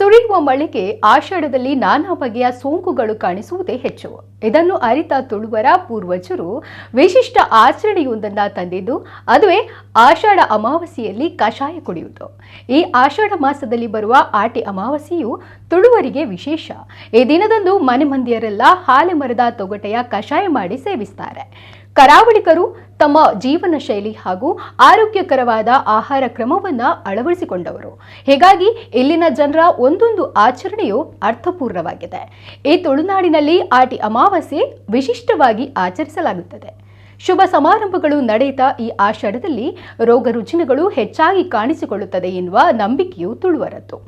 ಸುರಿಯುವ ಮಳೆಗೆ ಆಷಾಢದಲ್ಲಿ ನಾನಾ ಬಗೆಯ ಸೋಂಕುಗಳು ಕಾಣಿಸುವುದೇ ಹೆಚ್ಚು. ಇದನ್ನು ಅರಿತ ತುಳುವರ ಪೂರ್ವಜರು ವಿಶಿಷ್ಟ ಆಚರಣೆಯೊಂದನ್ನು ತಂದಿದ್ದು, ಅದುವೇ ಆಷಾಢ ಅಮಾವಾಸ್ಯೆಯಲ್ಲಿ ಕಷಾಯ ಕುಡಿಯುವುದು. ಈ ಆಷಾಢ ಮಾಸದಲ್ಲಿ ಬರುವ ಆಟಿ ಅಮಾವಾಸ್ಯೆಯು ತುಳುವರಿಗೆ ವಿಶೇಷ. ಈ ದಿನದಂದು ಮನೆ ಮಂದಿಯರೆಲ್ಲ ಹಾಲೆ ಮರದ ತೊಗಟೆಯ ಕಷಾಯ ಮಾಡಿ ಸೇವಿಸ್ತಾರೆ. ಕರಾವಳಿಕರು ತಮ್ಮ ಜೀವನ ಶೈಲಿ ಹಾಗೂ ಆರೋಗ್ಯಕರವಾದ ಆಹಾರ ಕ್ರಮವನ್ನು ಅಳವಡಿಸಿಕೊಂಡವರು. ಹೀಗಾಗಿ ಇಲ್ಲಿನ ಜನರ ಒಂದೊಂದು ಆಚರಣೆಯು ಅರ್ಥಪೂರ್ಣವಾಗಿದೆ. ಈ ತುಳುನಾಡಿನಲ್ಲಿ ಆಟಿ ಅಮಾವಾಸ್ಯೆ ವಿಶಿಷ್ಟವಾಗಿ ಆಚರಿಸಲಾಗುತ್ತದೆ. ಶುಭ ಸಮಾರಂಭಗಳು ನಡೆಯುತ್ತಾ ಈ ಆಷಾಢದಲ್ಲಿ ರೋಗ ರುಜಿನಗಳು ಹೆಚ್ಚಾಗಿ ಕಾಣಿಸಿಕೊಳ್ಳುತ್ತದೆ ಎನ್ನುವ ನಂಬಿಕೆಯು ತುಳುವರದ್ದು.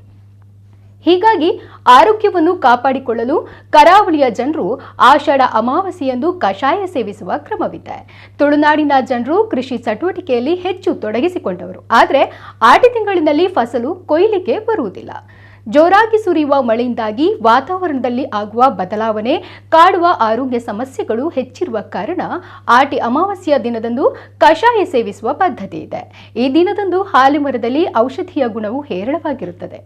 ಹೀಗಾಗಿ ಆರೋಗ್ಯವನ್ನು ಕಾಪಾಡಿಕೊಳ್ಳಲು ಕರಾವಳಿಯ ಜನರು ಆಷಾಢ ಅಮಾವಾಸ್ಯೆಯಂದು ಕಷಾಯ ಸೇವಿಸುವ ಕ್ರಮವಿದೆ. ತುಳುನಾಡಿನ ಜನರು ಕೃಷಿ ಚಟುವಟಿಕೆಯಲ್ಲಿ ಹೆಚ್ಚು ತೊಡಗಿಸಿಕೊಂಡವರು. ಆದರೆ ಆಟಿ ತಿಂಗಳಿನಲ್ಲಿ ಫಸಲು ಕೊಯ್ಲಿಗೆ ಬರುವುದಿಲ್ಲ. ಜೋರಾಗಿ ಸುರಿಯುವ ಮಳೆಯಿಂದಾಗಿ ವಾತಾವರಣದಲ್ಲಿ ಆಗುವ ಬದಲಾವಣೆ, ಕಾಡುವ ಆರೋಗ್ಯ ಸಮಸ್ಯೆಗಳು ಹೆಚ್ಚಿರುವ ಕಾರಣ ಆಟಿ ಅಮಾವಾಸ್ಯೆಯ ದಿನದಂದು ಕಷಾಯ ಸೇವಿಸುವ ಪದ್ಧತಿ ಇದೆ. ಈ ದಿನದಂದು ಹಾಲಿಮರದಲ್ಲಿ ಔಷಧೀಯ ಗುಣವು ಹೇರಳವಾಗಿರುತ್ತದೆ.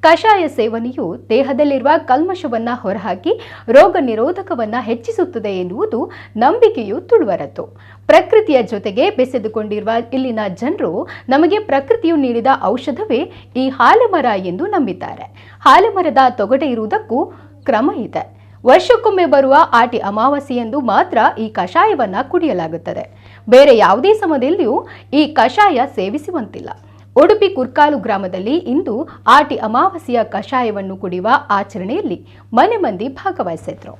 ಕಷಾಯ ಸೇವನೆಯು ದೇಹದಲ್ಲಿರುವ ಕಲ್ಮಶವನ್ನ ಹೊರಹಾಕಿ ರೋಗ ನಿರೋಧಕವನ್ನ ಹೆಚ್ಚಿಸುತ್ತದೆ ಎನ್ನುವುದು ನಂಬಿಕೆಯು ತುಳುವರದ್ದು. ಪ್ರಕೃತಿಯ ಜೊತೆಗೆ ಬೆಸೆದುಕೊಂಡಿರುವ ಇಲ್ಲಿನ ಜನರು ನಮಗೆ ಪ್ರಕೃತಿಯು ನೀಡಿದ ಔಷಧವೇ ಈ ಹಾಲೆಮರ ಎಂದು ನಂಬಿದ್ದಾರೆ. ಹಾಲೆಮರದ ತೊಗಟೆ ಇರುವುದಕ್ಕೂ ಕ್ರಮ ಇದೆ. ವರ್ಷಕ್ಕೊಮ್ಮೆ ಬರುವ ಆಟಿ ಅಮಾವಾಸ್ಯೆಯಂದು ಮಾತ್ರ ಈ ಕಷಾಯವನ್ನ ಕುಡಿಯಲಾಗುತ್ತದೆ. ಬೇರೆ ಯಾವುದೇ ಸಮಯದಲ್ಲಿಯೂ ಈ ಕಷಾಯ ಸೇವಿಸುವಂತಿಲ್ಲ. ಉಡುಪಿ ಕುರ್ಕಾಲು ಗ್ರಾಮದಲ್ಲಿ ಇಂದು ಆಟಿ ಅಮಾವಾಸ್ಯೆಯ ಕಷಾಯವನ್ನು ಕುಡಿಯುವ ಆಚರಣೆಯಲ್ಲಿ ಮನೆ ಮಂದಿ ಭಾಗವಹಿಸಿದ್ರು.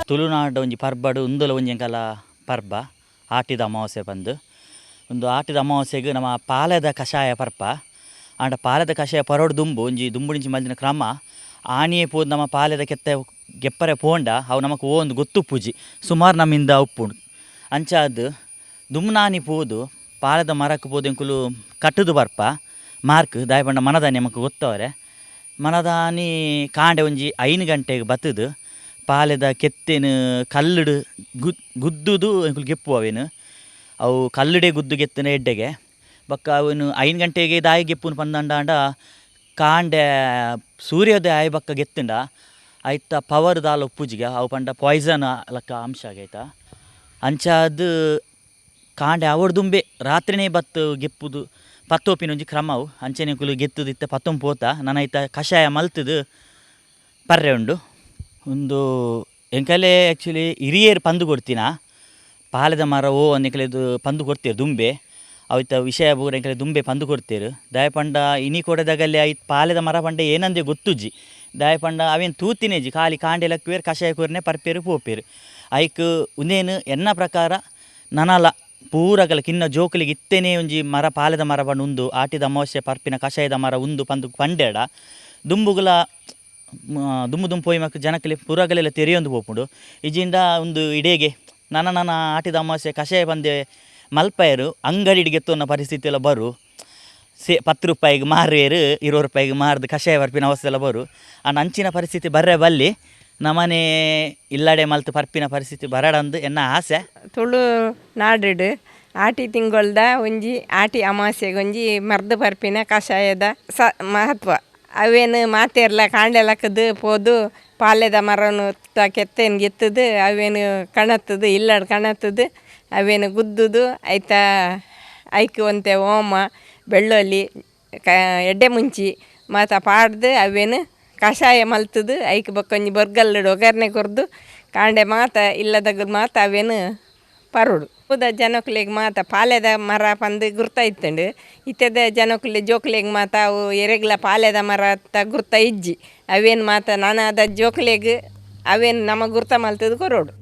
ತುಳುನಾಡ ಒಂಜಿ ಪರ್ಬಡು ಉಂದುಲ ಒಂಜಿ ಎಂಕಲ ಪರ್ಬ ಆಟಿದ ಅಮಾವಾಸ್ಯೆ ಪಂದು. ಉಂದು ಆಟಿದ ಅಮಾವಾಸ್ಯೆಗ್ ನಮ ಪಾಲೆದ ಕಷಾಯ ಪರ್ಪ. ಆಂಡ ಪಾಲೆದ ಕಷಾಯ ಪರೋಡು ದುಂಬು ಒಂಜಿ ದುಂಬುಡಿಂಚಿ ಮಲ್ದಿನ ಕ್ರಮ ಆನಿಯೇ ಪೋದು ನಮ ಪಾಲೆದ ಕೆತ್ತೆ ಗೆಪ್ಪರೆ ಪೋಂಡ ಅವು ನಮಕ್ ಓಂದು ಗೊತ್ತುಪ್ಪುಜಿ, ಸುಮಾರು ನಮ್ಮಿಂದ ಉಪ್ಪುಂಡು. ಅಂಚಾದ್ ದುಂಬುನಾನಿ ಪೋದು ಪಾಲೆದ ಮರಕ್ ಪೋದು ಎಂಕುಲು ಕಟ್ಟುದು ಬರ್ಪ ಮಾರ್ಕ್ ದಾಯೆ ಪಂಡ ಮನದಾನಿ ನಮಕ್ ಗೊತ್ತವರೆ. ಮನದಾನಿ ಕಾಂಡೆ ಒಂಜಿ 5 ಗಂಟೆಗೆ ಬತ್ತುದು ಪಾಲೆದ ಕೆತ್ತೆನು ಕಲ್ಲುಡು ಗುದ್ದುದು ಎಂಕುಲು ಗೆಪ್ಪು ಅವೇನು. ಅವು ಕಲ್ಲುಡೆ ಗುದ್ದು ಗೆತ್ತುನ ಎಡ್ಡೆಗೆ ಬೊಕ್ಕ ಅವೇನು 5 ಗಂಟೆಗೆ ದಾಯಿ ಗೆಪ್ಪುನು ಪಂದಂಡಾಂಡ ಕಾಂಡೆ ಸೂರ್ಯೋದಯ ಆಯಿ ಬೊಕ್ಕ ಗೆತ್ತುಂಡ ಐತ ಪವರ್ ದಾಲ ಉಪ್ಪುಜಿಗೆ ಅವು ಪಂಡ ಪಾಯ್ಸನ್ ಲಕ್ಕ ಅಂಶ ಆಗೈತ. ಅಂಚಾದ್ ಕಾಂಡೆ ಅವಡ್ ದುಂಬೆ ರಾತ್ರಿನೇ ಬತ್ತು ಗೆಪ್ಪುದು ಪತ್ತೋಪಿನ ಒಂಜಿ ಕ್ರಮ ಅವು. ಅಂಚನೆ ಎಂಕುಲು ಗೆತ್ತುದು ಇತ್ತೆ ಪತ್ತೊಂದು ಪೋತ ನನ ಐತ ಕಷಾಯ ಮಲ್ತುದು ಪರ್ರೆ ಉಂಡು. ಉಂದು ಎಂಕಲೆ ಆ್ಯಕ್ಚುಲಿ ಹಿರಿಯೇರು ಪಂದು ಕೊಡ್ತಿನ ಪಾಲೆದ ಮರ ಓ ಎಂಕಲೆ ಪಂದು ಕೊಡ್ತೀರು ದುಂಬೆ ಅವಿತ ವಿಷಯ ಪೂರ ಎಂಕಲೆ ದುಂಬೆ ಪಂದು ಕೊಡ್ತೀರು. ದಾಯ ಪಂಡ ಇನಿ ಕೊಡದಗಲ್ಲಿ ಐತ್ ಪಾಲೆದ ಮರ ಪಂಡ ಏನಂದೆ ಗೊತ್ತುಜ್ಜಿ. ದಾಯ ಪಂಡ ಅವೇನು ತೂತಿನೇಜಿ ಖಾಲಿ ಕಾಂಡೆ ಲಕ್ಕುವೇರು ಕಷಾಯ ಕೂರ್ನೆ ಪರ್ಪೇರು ಪೋಪೇರು. ಐಕ್ ಉಂದೇನು ಎನ್ನ ಪ್ರಕಾರ ನನಲ ಪೂರಗಲ ಕಿನ್ನ ಜೋಕುಲಿಗೆ ಇತ್ತೇನೆ ಒಂಜಿ ಮರ ಪಾಲೆದ ಮರ ಪಂಡ ಉಂದು ಆಟಿದ ಅಮಾವಾಸ್ಯೆ ಪರ್ಪಿನ ಕಷಾಯದ ಮರ ಉಂದು ಪಂದು ಪಂಡೇಡ ದುಂಬುಗುಲ ದುಂಬು ದುಂಬು ಪೋಯಿ ಮಕ್ಕ ಜನಕಲಿ ಪೂರಗಲೆಲ್ಲ ತೆರೆಯೊಂದು ಪೋಪುಂಡು. ಇಜಿಂಡ ಒಂದು ಇಡೇಗೆ ನನ ನನ ಆಟಿದ ಅಮಾವಾಸ್ಯೆ ಕಷಾಯ ಪಂದೆ ಮಲ್ಪಯರು ಅಂಗಡಿಗೆ ಗೆತ್ತೊನ್ನ ಪರಿಸ್ಥಿತಿ ಎಲ್ಲ ಬರು. ಸೇ 10 ರೂಪಾಯಿಗೆ ಮಾರುವೇರು 20 ರೂಪಾಯಿಗೆ ಮಾರ್ದು ಕಷಾಯ ಪರ್ಪಿನ ಅವಸ್ಥೆ ಎಲ್ಲ ಬರು. ಆಂಡ ಅಂಚಿನ ಪರಿಸ್ಥಿತಿ ಬರ್ರೆ ಬಲ್ಲಿ ನಮನೆ ಇಲ್ಲಡೆ ಮಲ್ತು ಪರ್ಪಿನ ಪರಿಸ್ಥಿತಿ ಬರಡಂದು ಎನ್ನ ಆಸೆ. ತುಳು ನಾಡುಡು ಆಟಿ ತಿಂಗೊಳ್ದ ಒಂಜಿ ಆಟಿ ಅಮಾವಾಸ್ಯೆಗೆ ಒಂಜಿ ಮರ್ದು ಪರ್ಪಿನ ಕಷಾಯದ ಮಹತ್ವ. ಅವೇನು ಮಾತೆರ್ಲ ಕಾಂಡೆ ಲಕ್ಕದು ಪೋದು ಪಾಲೆದ ಮರನು ಕೆತ್ತೇನು ಗೆತ್ತದು ಅವೇನು ಕಣತ್ತದು ಇಲ್ಲಡ್ ಕಣತ್ತದು ಅವೇನು ಗುದ್ದುದು ಐತ ಐಕ್ ಒಂತೆ ಓಮ ಬೆಳ್ಳುಳ್ಳಿ ಎಡ್ಡೆ ಮುಂಚಿ ಮಾತ ಪಾಡ್ದು ಅವೇನು ಕಷಾಯ ಮಲ್ತದು ಐಕ್ ಬೊಕ್ಕ ಒಂಜಿ ಬೊರ್ಗಲ್ಲುಡು ಒಗ್ಗರಣೆ ಕೊರ್ದು ಕಾಂಡೆ ಮಾತ ಇಲ್ಲದಗ ಮಾತ ಅವೇನು ಪರೋಡು. ಪೂದ ಜನಕುಲೆಗ್ ಮಾತ ಪಾಲೆದ ಮರ ಪಂದ್ ಗುರ್ತ ಇತ್ತುಂಡು. ಇತ್ತೆದ ಜನಕುಲೆ ಜೋಕುಲೆಗ್ ಮಾತ ಅವು ಎರೆಗ್ಲ ಪಾಲೆದ ಮರತ್ತ ಗುರ್ತ ಇಜ್ಜಿ. ಅವೇನು ಮಾತ ನಾನಾದ ಜೋಕುಲೆಗ್ ಅವೇನು ನಮ ಗುರ್ತ ಮಲ್ತುದು ಕೊರೊಡು.